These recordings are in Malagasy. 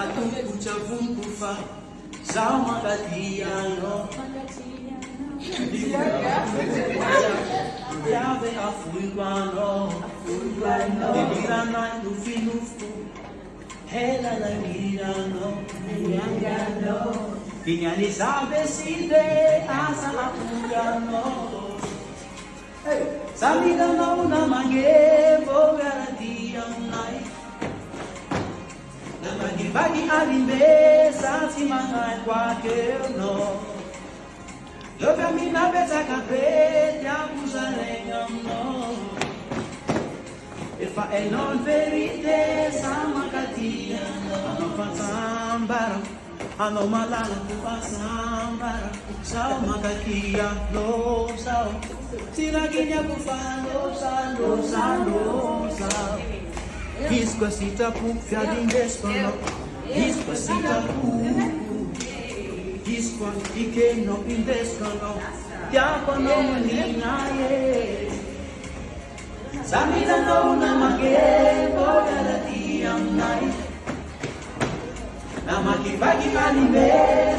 Ataoko tsy avoniko fa zaho mankatia anao. Tiave afoiko anao. Deliranay nofinofiko. Hela nangiranao. Iny za be sy be asa afoy anao. Za mila anao namange vao miara-dia aminay. Namakivaky alimbe za tsy magnay kwake anao. Love amina betsaka be tiako zaraigna aminao. Efa hainao ny vérité za mankatia anao fatsambara anao malalako fasambara zaho mankatia anao zaho tsy naginiako fa loza loza loza izy koa sitrapoko viavy indesiko anao izy koa sitrapoko izy koa ikenao indesiko anao tiako anao manina e. Za mila anao namange vao miara-dia aminay. Namakivaky anime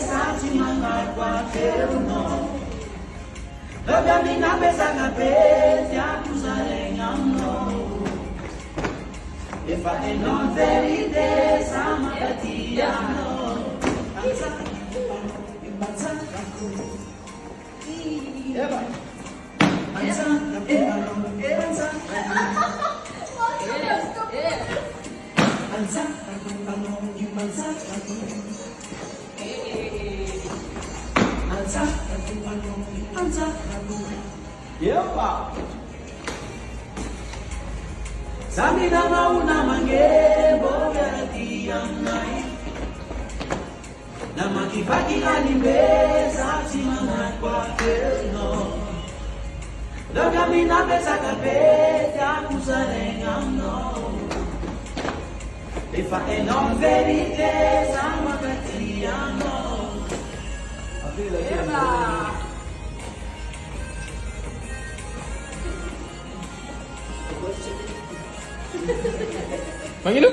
sa tsy magnariko ateronao. Love amina betsaka be tiako zaraigna aminao. Efa hainao ny vérité za mankatia anao. Za mila anao namange mbô miara-dia aminay. Namakivaky alimbe za tsy magnano avelonao. Laoka mina betsaka be tiako zaraigna aminao. Efa hainao ny vérité za mankatia anao. Magnino?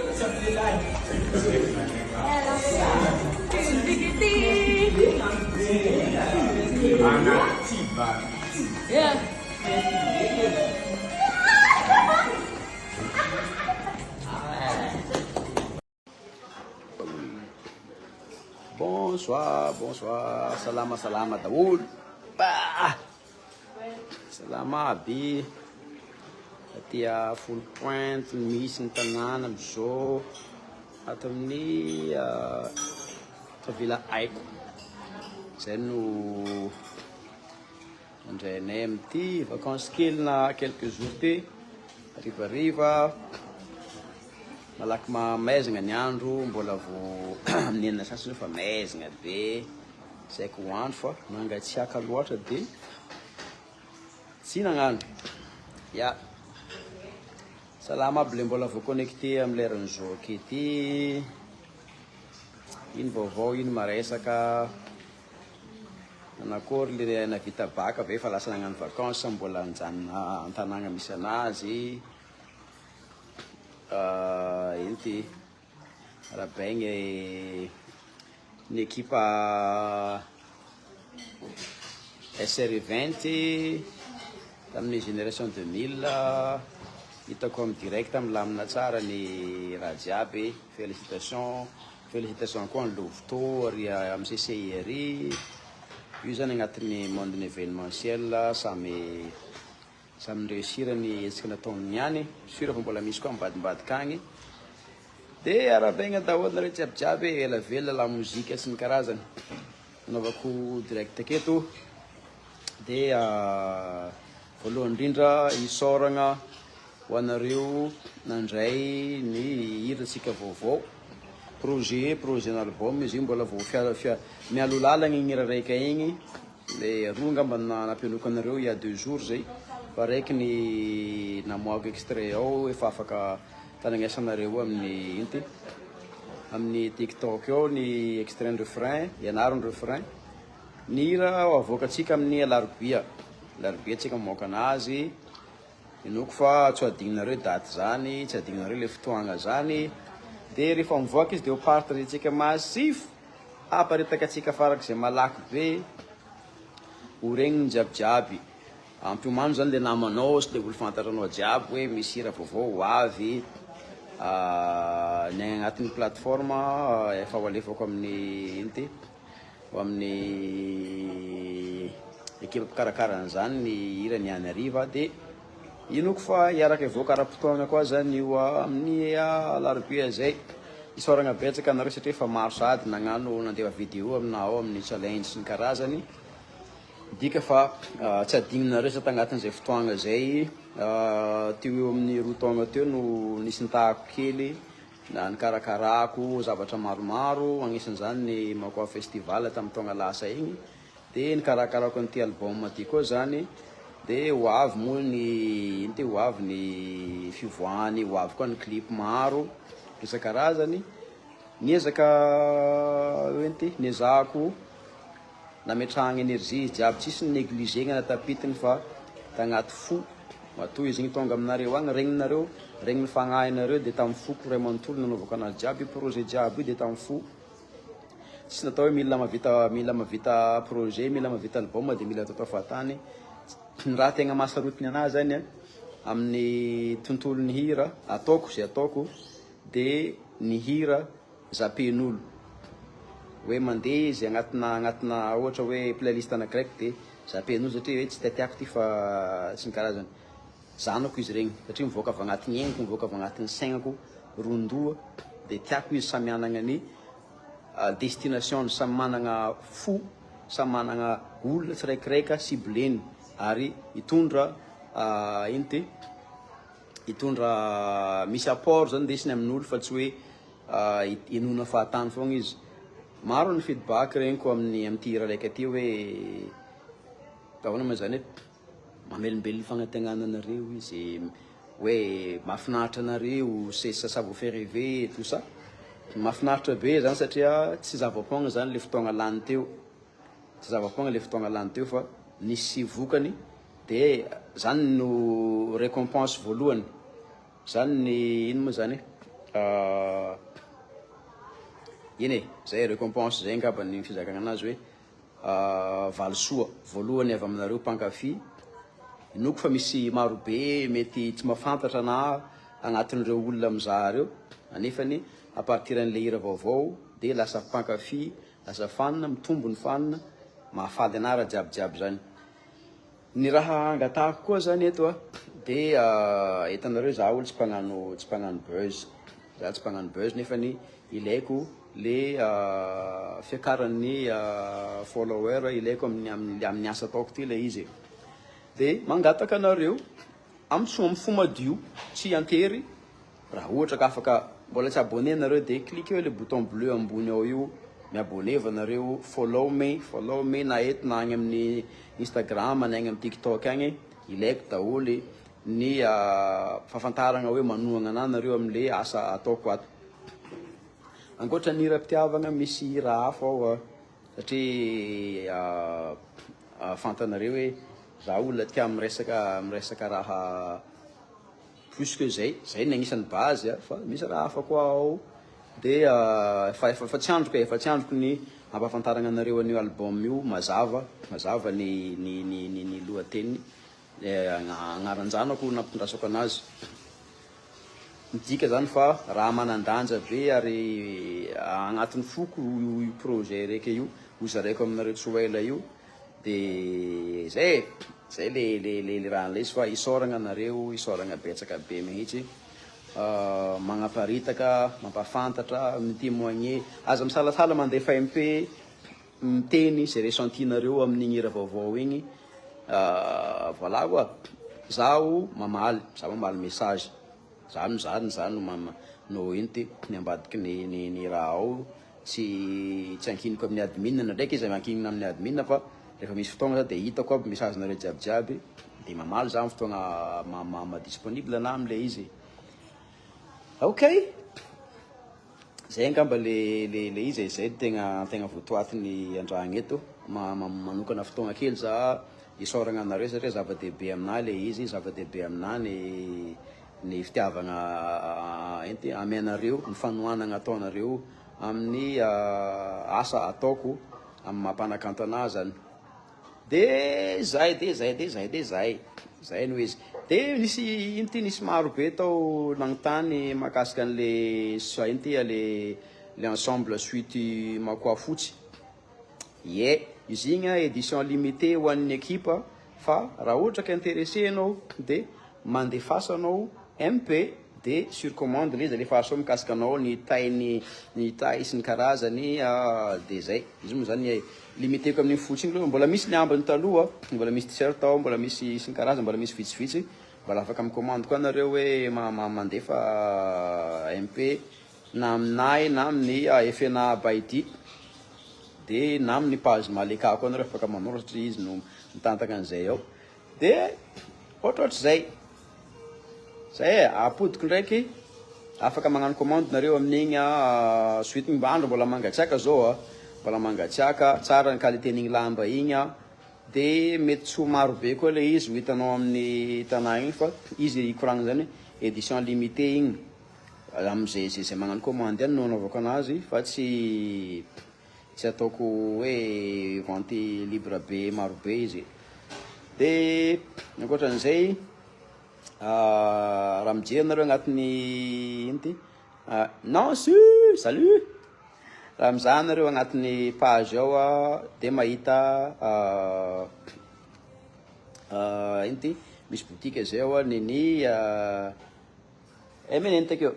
Bonsoir, bonsoir, salama salama daholo. Bah! Salama aby. Aty Foulpointe misy ny tanàna amizao ato amin'ny Villa Aiko. Zay no andrainay amin'ity vacances kely na quelques jours ty. Harivariva malaky mahamaizina ny andro, mbola vao amin'ny enina sasany zao fa maizina be. Tsy haiko ho andro fa mangatsiaka loatra de tsy nagnano. Ya. Salama aby le mbola vao connecté amin'ny leran'izao akety. Ino vaovao, ino maresaka. Nanakory le navita bac ve efa lasa nagnano vacances sa mbola nijanona an-tanàgna misy anazy. Ino ty? Arahabaigny ny ekipa SR Event tamin'ny génération 2000 hitako amin'ny direct milamina tsara ny raha jiaby, félicitation, félicitation koa an'i Lovito ary amin'ny CCI ary, io zany agnatin'ny monde ny événementiel samy Samy ni-reussir ny hetsika nataony niany, sur fa mbola misy koa ambadimbadika agny. De arahabaigna daholo nareo jiaby jiaby e, ela velona la mozika sy ny karazany. Nanaovako direct aketo de voalohany indrindra isaoragna ho anareo nandray ny hirantsika vaovao, projet, projet n'album izy io mbola vao fia- mialoha lalagna igny hira raika igny. Le roa angamba no nampianoko anareo il y a deux jours zay fa raiky ny namoahako extrait ao efa afaka tanagnesanareo amin'ny ino ty amin'ny tiktok ao ny extrait ny refrain ianaro ny refrain. Ny hira ho avoakantsika amin'ny alarobia, alarobia tsika mamoaka anazy, inoako fa tsy ho adinonareo daty zany, tsy adinonareo le fotoagna zany, de rehefa mivoaka izy de ho partager-tsika massif, aparitakatsika farak'izay malaky be, ho regniny jiaby jiaby, ampiomano zany le namanao sy le olo fantatranao jiaby hoe misy hira vaovao ho avy, ny agny agnatin'ny plateforme efa ho alefako amin'ny ino ty. Ho amin'ny ekipa mpikarakara an'izany ny hira ny any hariva dia inoako fa hiaraka hivoaka ara-potoagna koa zany io amin'ny alarobia zay. Isaoragna betsaka anareo satria efa maro sahady nagnano nandefa video aminah ao amin'ny challenge sy ny karazany. Midika fa tsy adignonareo za tagnatin'izay fotoagna zay. Teo ho eo amin'ny roa taogna teo no nisintahako kely. Na nikarakarako zavatra maromaro, agnisan'izany ny Makoa Festival tamin'ny taogna lasa igny, de nikarakarako an'ity album ty koa zany, de ho avy moa ny ino ty ho avy ny fivoahany, ho avy koa ny clip maro isan-karazany, niezaka ino ty niezahako nametrahagna énergie izy jiaby, tsisy ny negligena na tapitiny fa tagnaty fo, matoa izy igny tonga aminareo agny regninareo, regnin'ny fagnahinareo de tamin'ny foko ray manontolo nanaovako anazy jiaby io projet jiaby io de tamin'ny fo, tsy natao hoe mila mahavita mila mahavita projet, mila mahavita album de mila ataotao fahatany, ny raha tegna mahasarotiny anahy zany a amin'ny tontolon'ny hira ataoko zay ataoko de ny hira zapen'olo hoe mandeha izy agnatina agnatina ohatra hoe playlist anakiraiky de zapen'olo satria hoe tsy tiatiako ty fa sy ny karazany, zanako izy regny satria mivoaka avy agnatin'ny aignako mivoaka avy agnatin'ny saignako ron-doha de tiako izy samy hanagna ny destination-ny samy managna fo samy managna olona tsiraikiraika cibleny ary hitondra ino ty hitondra misy apport zany ndesiny amin'olo fa tsy hoe henoina fahatany foagna izy. Maro ny feedback regniko amin'ny amin'ity hira raika ty hoe ahoana moa zany e, mamelombelona fagnantegnana anareo izy, hoe mahafinaritra anareo, c'est ça ça vous fait rêver et tout ça. Mahafinaritra be zany satria tsy zava-poagna zany le fotoagna lany teo. Tsy zava-poagna le fotoagna lany teo fa nisy vokany de zany no récompense voalohany, zany ny ino moa zany e iny e, zay récompense zay angamba ny fizakana anazy hoe valisoa voalohany avy aminareo mpankafy, inoako fa misy marobe mety tsy mahafantatra anah agnatin'ireo olona mizaha reo anefany à partir an'le hira vaovao de lasa mpankafy Lasa fan, mitombo ny fan, mahafaly anah raha jiaby jiaby zany. Ny raha angatahako koa zany eto a, de hitanareo za olo tsy mpagnano tsy mpagnano buzz, za tsy mpagnano buzz nefany ilaiko le fiakaran'ny follower, ilaiko amin'ny amin'ny amin'ny asa ataoko ty le izy e, de mangataka anareo amin'ny fo madio tsy antery Raha ohatra ka afaka mbola tsy abonné nareo de cliquez le bouton bleu ambony ao io mi-abonner-va nareo, follow me, follow me na eto na agny amin'ny Instagram na agny amin'ny TikTok agny, ilaiko daholo ny fahafantaragna hoe manohagna anah nareo amle asa ataoko ato. Ankoatra ny hiram-pitiavagna misy hira hafa ao satria fantanareo hoe za olona tia miresaka miresaka raha Plus que zay, zay ny agnisan'ny base a, fa misy raha hafa koa ao de efa efa tsy andriko e, efa tsy andriko ny hampahafantaragna anareo an'io album io mazava, mazava ny ny ny ny ny lohateniny, agnaran-janako nampitondrasako anazy, midika zany fa raha manan-danja be ary agnatin'ny foko io projet raiky io, hozaraiko aminareo tsy ho ela io. De zay e, zay le le le raha nilesy fa isaoragna anareo, isaoragna betsaka be mihitsy magnaparitaka, mampafantatra, mi-temoigner, aza misalasala mandefa MP miteny ze ressenti-nareo amin'igny hira vaovao igny, voilà quoi, zaho mamaly, zaho mamaly message, za no za no no ino ty ny ambadiky ny ny ny raha ao. Tsy tsy ankiniko amin'ny admin ndraiky izy ankinina amin'ny admin fa rehefa misy fotoagna za de hitako aby message nareo jiaby jiaby de mamaly za amin'ny fotoagna maha maha disponible anah amle izy. Ok! Zay angamba le le le izy e, zay no tegna tegna votoatiny andragno eto, manokana fotoagna kely za isaoragna anareo satria zava-dehibe aminah le izy, zava-dehibe aminah ny ny fitiavagna ento amianareo, ny fanohanagna ataonareo amin'ny asa ataoko amin'ny maha mpanakanto anah zany. De zay de zay de zay de zay, zay no izy. De nisy ino ty nisy maro be tao nagnontany mahakasika an'le sa ino ty le le ensemble suite makoa fotsy. Ie, izy igny édition limitée ho an'ny ekipa fa raha ohatra ka intéressé anao de mandefasa anao MP de sur commande le izy alefaso ao mikasika anao ny taille-ny ny taille sy ny karazany de zay. Izy moa zany limiteko amin'iny fotsy iny aloha, mbola misy ny ambiny taloha, mbola misy t-shirt ao, mbola misy sy ny karazany, mbola misy vitsivitsy, mbola afaka mi-commande koa nareo hoe mandefa MP na aminahy na amin'ny FNA Baidi de na amin'ny page Maleka koa nareo afaka manoratra satria izy no mitantana an'izay ao. De ohatrohatr'izay. Zay e, apodiko ndraiky, afaka magnano commande nareo amin'igny a, suite mba andro mbola mangatsiaka zao a, mbola mangatsiaka, tsara ny qualité n'igny lamba igny a, de mety tsy ho maro be koa le izy ho hitanao amin'ny tanà igny fa izy ikoragna zany édition limitée igny, am'zay zay zay magnano commande ihany no anaovako anazy fa tsy Tsy ataoko hoe vente libre be maro be izy. De ankoatran'izay raha mijery nareo agnatin'ny ino ty Nancy salut! Raha mizaha nareo agnatin'ny page ao de mahita ino ty misy boutique zay ao nini MNN takeo.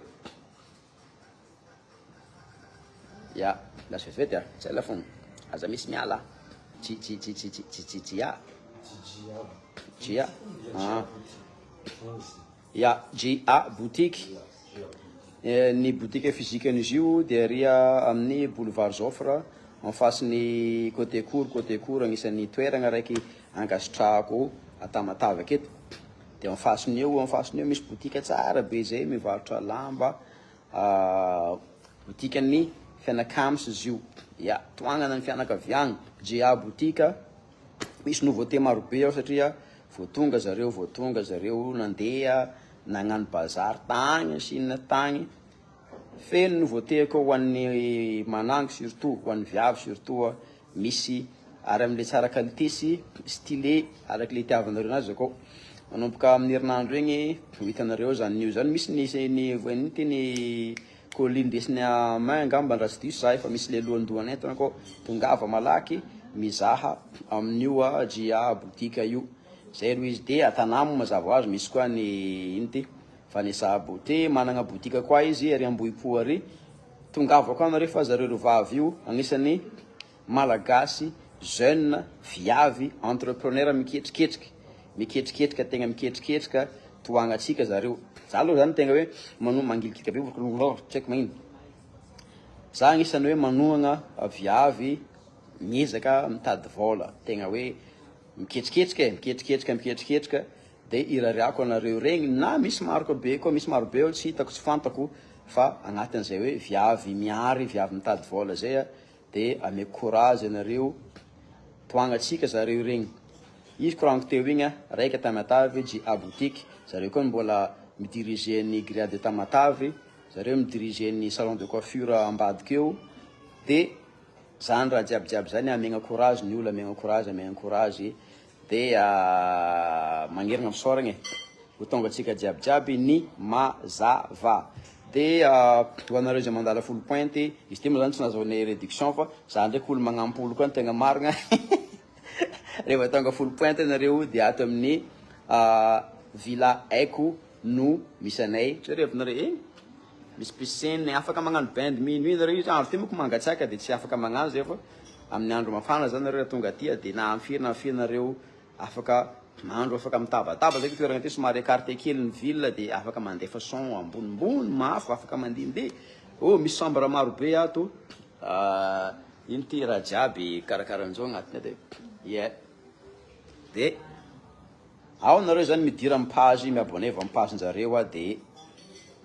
Ya, lasa vetivety a, tsy ela fony. Aza misy miala. Ji ji ji ji ji ji ji ya. Ji ya. Ah. Ya, J A boutique. Eh, ny boutique physique an'izy io dia ary amin'ny boulevard Joffre en face ny côté cour, côté cour agnisan'ny toeragna raiky ankasitrahako a Tamatave aketo. Dia en face ny eo, en face ny eo misy boutique tsara be zay mivarotra lamba. Botikan'ny fianakams izy io, ya, tohanana ny fianakaviagna, JA boutique, misy nouveauté maro be ao satria vao tonga zareo, vao tonga zareo nandeha nagnano bazary tagny Chine tagny, feno nouveauté akao ho an'ny manangy surtout, ho an'ny viavy surtout Misy ary amin'ilay tsara qualité sy stylé araka ilay itiavanareo anazy akao. Manomboka amin'ny herinandro igny ho hitanareo ao zany news zany. Misy ny ny inona ty ny colis ndesiny à main angamba raha tsy diso za efa misy le lohandohan'entana akao. Tongava malaky mizaha amin'io JA boutique io. Zay aloha izy. De a-Tanà moa mazava ho azy misy koa ny ino ty Vanessa Beauté managna boutique koa izy ary Ambohipo ary. Tongava koa nareo fa zareo ry vavy io agnisan'ny malagasy jeune viavy entrepreneur miketriketriky miketriketrika tegna miketriketrika tohagnatsika zareo za aloha zany tegna hoe mano mangilikitika be tsy haiko magnino za agnisan'ny hoe manohagna viavy miezaka mitady vôla tegna hoe miketriketrika e miketriketrika miketriketrika De irariako anareo regny na misy marque be koa misy maro be ao tsy hitako tsy fantako fa agnatin'izay hoe viavy mihary viavy mitady vôla zay a de ameko courage anareo tohagnatsika zareo regny izy koragniko teo igny a raika Tamatave JA boutique zareo koa mbola mi-diriger ny grillade de Tamatave zareo mi-diriger ny salon de coiffure ambadika eo de zany raha jiaby jiaby zany amegna courage ny olo amegna courage amegna courage Dia magnerigna fisaoragna e, ho tonga antsika jiaby jiaby ny mazava. Dia ho anareo izay mandala Foulpointe, izy ity moa zany tsy nahazoanay réduction fa za ndraiky olo magnampy olo koa ny tegna marigna. Rehefa tonga Foulpointe nareo dia ato amin'ny Villa Aiko no misy anay. Jerevinareo e, misy piscine, afaka magnano bain de minuit nareo, izy andro ty manko mangatsiaka dia tsy afaka magnano zay fa amin'ny andro mafana zany nareo raha tonga aty dia na amin'ny firy na amin'ny firy nareo afaka mandro, afaka mitabataba zay toerana ty somary écarté kely ny ville dia afaka mandefa son ambonimbony mafy, afaka mandehandeha, oh misy chambre maro be ato, ino ty raha jiaby karakaran'izao agnatiny ato e, yeah, de. Ao nareo zany midira am page mi abonner am page njareo a de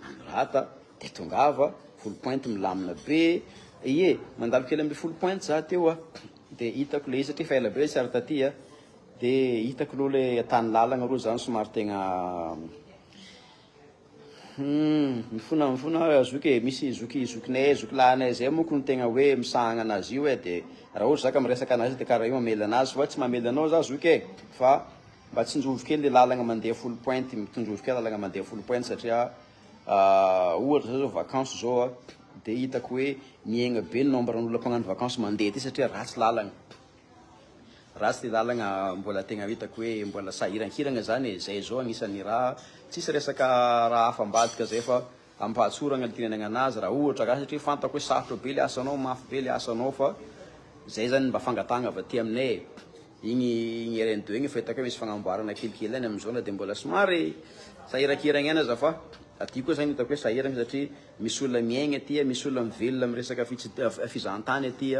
manorata de tongava. Foulpointe milamina be. Ie, mandalo kely amle Foulpointe za teo a, de hitako le izy satria efa ela be tsy ary taty a, de hitako aloha le tany lalagna aloha zany somary tegna hum mifona mifona aho zoky e, misy zoky zokinay zoky lahinay zay monko no tegna hoe misahagna anazy io e, de raha ohatra za ka miresaka anazy de karaha io mamely anazy fa tsy mamely anao za zoky e, fa mba tsinjovy kely le lalagna mandeha Foulpointe, tondrovy kely lalagna mandeha Foulpointe satria Ohatra zao zao vacance zao a, de hitako hoe mihegna be ny nombre n'olona mpagnano vacance mandeha aty satria ratsy lalagna, ratsy le lalagna mbola tegna hitako hoe mbola sahirankiragna zany e, zay zao agnisan'ny raha tsisy resaka raha hafa ambadika zay fa ampahatsoragna le tenenagna anazy raha ohatra ka satria fantako hoe sarotra be le asanao, mafy be le asanao fa zay zany mba fangatahagna avy aty aminay e. Igny igny RN2 igny efa hitako hoe misy fagnamboarana kelikely ihany amin'izao na dia mbola somary sahirankiragna ihany aza fa aty koa zany hitako hoe sahiragna satria misy olona miaigna aty, misy olona mivelona amin'ny resaka fizahantany aty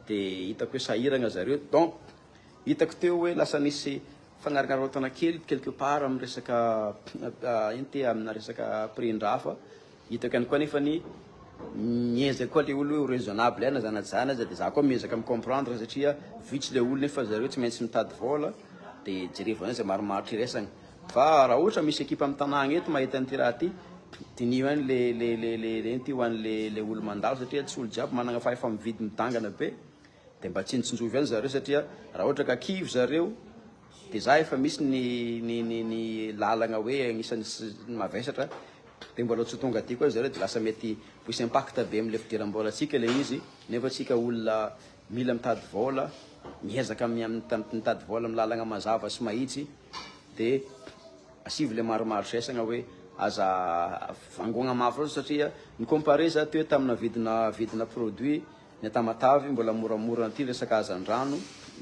dia hitako hoe sahiragna zareo donc hitako teo hoe lasa nisy fagnaragnaraotana kely quelque part amin'ny resaka ino ty amina resaka prix-ndraha fa Hitako ihany koa anefa ny miezaka koa le olo hoe ho raisonnable ihany na zanajana aza de za koa miezaka mi comprendre satria vitsy le olo nefa zareo tsy maintsy mitady vôla de jerevo ihany zay marimaritra iraisagna fa raha ohatra misy ekipa amin'ny tanàgna eto mahita an'ity raha ty diniho ihany le le le le le ino ty ho an'le le olo mandalo satria tsy olo jiaby managna fahefa-mividy midangana be de mba tsinjotsinjovy ihany zareo satria raha ohatra ka kivy zareo de za efa misy ny ny ny ny lalagna hoe agnisan'ny mavesatra de mbola tsy ho tonga aty koa zareo de lasa mety hisy impact be amle fidiram-bôlantsika le izy nefa tsika olona mila mitady vôla miezaka mitady vôla amin'ny lalagna mazava sy mahitsy de asivo le maromaro sesagna hoe aza vangoagna mafy loatra satria ni comparer za teo tamina vidina vidina produit ny a Tamatave mbola moramora aty resaka hazandrano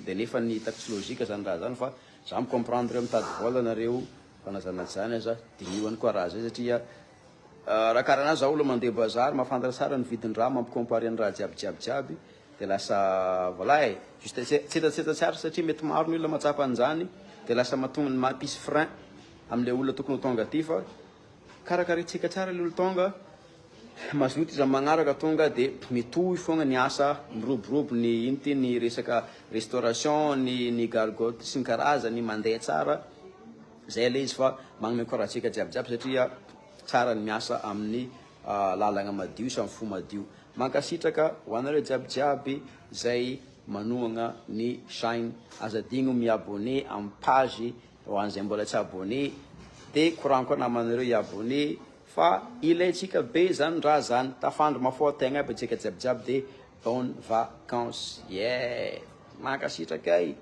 de nefa ny hitako tsy logique zany raha zany fa za mi comprendre hoe mitady vola nareo fa na zany na tsy zany aza diniho ihany koa raha zay satria raha karaha anazy za olo mandeha bazary mahafantatra tsara ny vidin-draha mampi comparer ny raha jiaby jiaby jiaby de lasa voilà e juste tsetsatsetsa tsara satria mety maro ny olona mahatsapa an'izany de lasa mahatonga mampisy frein amle olona tokony ho tonga aty fa karakaraintsika tsara le olo tonga. Mazoto izy amin'ny magnaraka tonga de mitohy fogna ny asa, miroborobo ny ino ty ny resaka restauration, ny ny gargote sy ny karazany mandeha tsara, zay le izy fa magnome courage antsika jiaby jiaby satria tsara ny miasa amin'ny lalagna madio sy amin'ny fo madio. Mankasitraka ho anareo jiaby jiaby zay manohagna ny chaine, aza adigno mi-abonner amin'ny page ho an'izay mbola tsy abonné de koragno koa namanareo hi-abonner. Fa ilaintsika be zany raha zany, tafandry mafoha tegna aby antsika jiaby jiaby de bonne vacances yeah! Mankasitraka e!